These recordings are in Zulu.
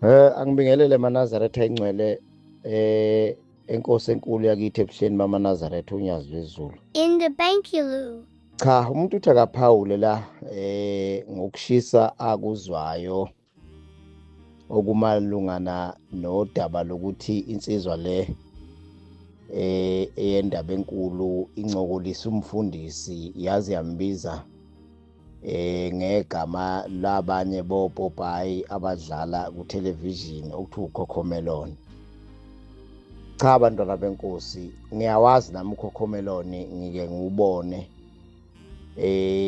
Angibingelele maNazaretha ingcwele enkosi enkulu yakithi ebuhleni bamaNazaretha uNyazi lwezulu. In the Bankulu. Cha, umuntu uthi akaphawule la ngokushisa akuzwayo okumalungana nodaba lokuthi insizwa le eyendaba enkulu incokolisa umfundisi yazi yambiza ngegama labanye bopopayi abadlala ku television okuthiwa uCocomelon. Cha bantwana benkosi, ngiyawazi nami uCocomelon, ngike ngiwubone.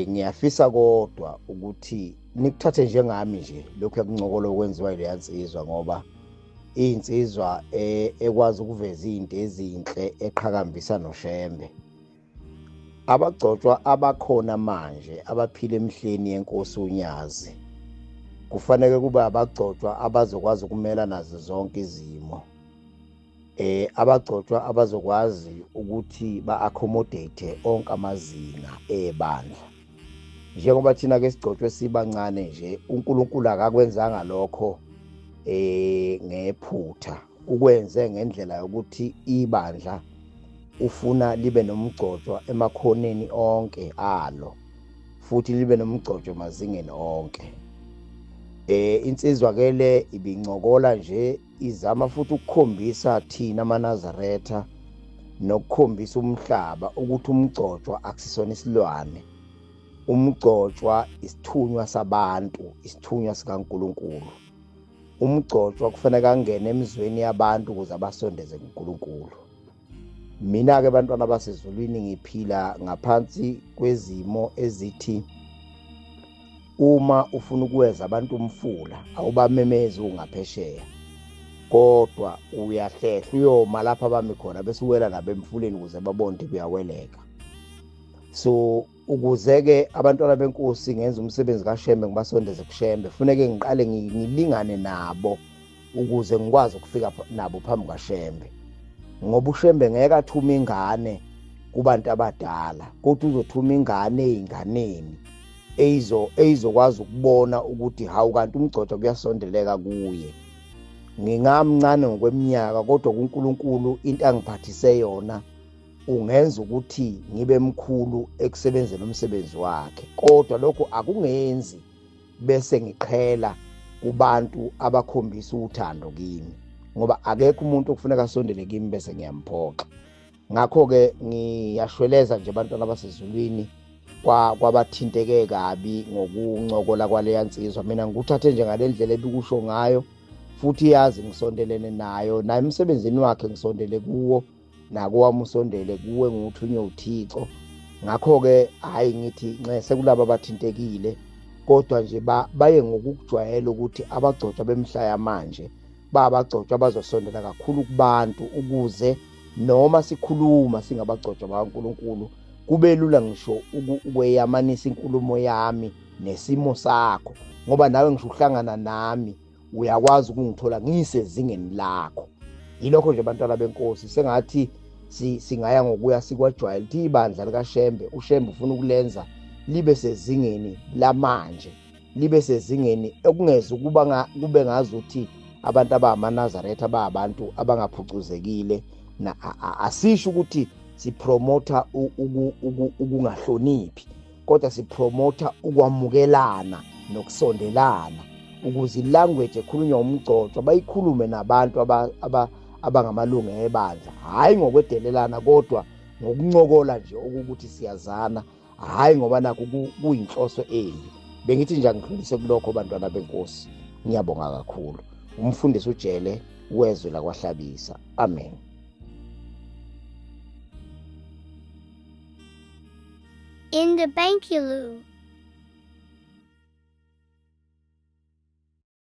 Ngiyafisa kodwa ukuthi nikuthathe njengami nje lokhu yakuncokola okwenziwa ile yansizwa, ngoba insizwa ekwazi ukuveza izinto ezinhle eqhakambisa noShembe. Abagcotshwa abakhona manje abaphila emhleni yenkosi uNyazi kufanele kube abagcotshwa abazokwazi ukumela nazo zonke izimo, abagcotshwa abazokwazi ukuthi ba-accommodate onke amazinga ebandla. Njengoba thina ke sigcotshwe sibancane nje, uNkulunkulu akakwenzanga lokho ngephutha, ukwenze ngendlela yokuthi ibandla ufuna libe nomgcotshwa emakhoneni onke alo, futhi libe nomgcotshwa emazingeni onke. Insizwa ke le ibincokola nje izama futhi ukukhombisa thina amaNazaretha nokukhombisa umhlaba ukuthi umgcotshwa akusisona isilwane. Umgcotshwa isithunywa sabantu, isithunywa sikaNkulunkulu. Umgcotshwa kufanele angene emizweni yabantu ukuze abasondeze kuNkulunkulu. Mina ke bantwana basezulwini ngiphila ngaphansi kwezimo ezithi uma ufuna ukuweza abantu umfula awubamemezi ungaphesheya, kodwa uyahlehla uyoma lapha bami khona bese uwela nabo emfuleni ukuze babone ukuthi kuyaweleka. So ukuze ke abantwana benkosi ngenza umsebenzi kaShembe ngibasondeze kuShembe, funeke ngiqale ngilingane nabo ukuze ngikwazi ukufika nabo phambi kaShembe, ngoba uShembe ngeke athume ingane kubantu abadala, kodwa uzothuma ingane einganeni eyizokwazi ukubona ukuthi hawu kanti umgcotshwa kuyasondeleka kuye. Ngingamncane ngokweminyaka, kodwa kuNkulunkulu into angiphathise yona ungenza ukuthi ngibe mkhulu ekusebenzeni umsebenzi wakhe, kodwa lokho akungenzi bese ngiqhela kubantu abakhombisa uthando kimi, ngoba akekho umuntu okufuneka asondele kimi bese ngiyamphoxa. Ngakho ke ngiyashweleza nje abantwana basezulwini kwabathinteke kabi ngokuncokola kwaleya nsizwa. Mina ngikuthathe nje ngale ndlela ebikusho ngayo, futhi yazi ngisondelene nayo, naye emsebenzini wakhe ngisondele kuwo, nakowami usondele kuwe, nguthunywe uThixo. Ngakho-ke hhayi ngithi nxese kulabo abathintekile, kodwa nje baye ngokukujwayela ukuthi abagcotshwa bemhla yamanje babagcotshwa bazosondela kakhulu kubantu, ukuze noma sikhuluma singabagcotshwa bakaNkulunkulu kube lula ngisho ukweyamanisa inkulumo yami nesimo sakho, ngoba nawe ngisho uhlangana nami uyakwazi ukungithola ngisezingeni lakho. Yilokho nje bantwana benkosi, sengathi singaya ngokuya sikwajwayela ukuthi ibandla likaShembe, uShembe ufuna ukulenza libe sezingeni lamanje, libe sezingeni okungeze ukuba kube ngazuthi abantu abamaNazaretha ababantu abangaphucuzekile. Na asisho ukuthi sipromota ukungahloniphi, kodwa sipromota ukwamukelana nokusondelana, ukuze ilanguage ekhulunywa umgcotshwa bayikhulume nabantu abangamalungu ebandla, hayi ngokwedelelana kodwa ngokuncokola nje ukuthi siyazana, hayi ngoba nakho kuyinhloso embi. Bengithi nje angidlulise kulokho bantwana benkosi. Ngiyabonga kakhulu. Umfundisi uJele wezwe lakwaHlabisa. Amen. In the Bankulu.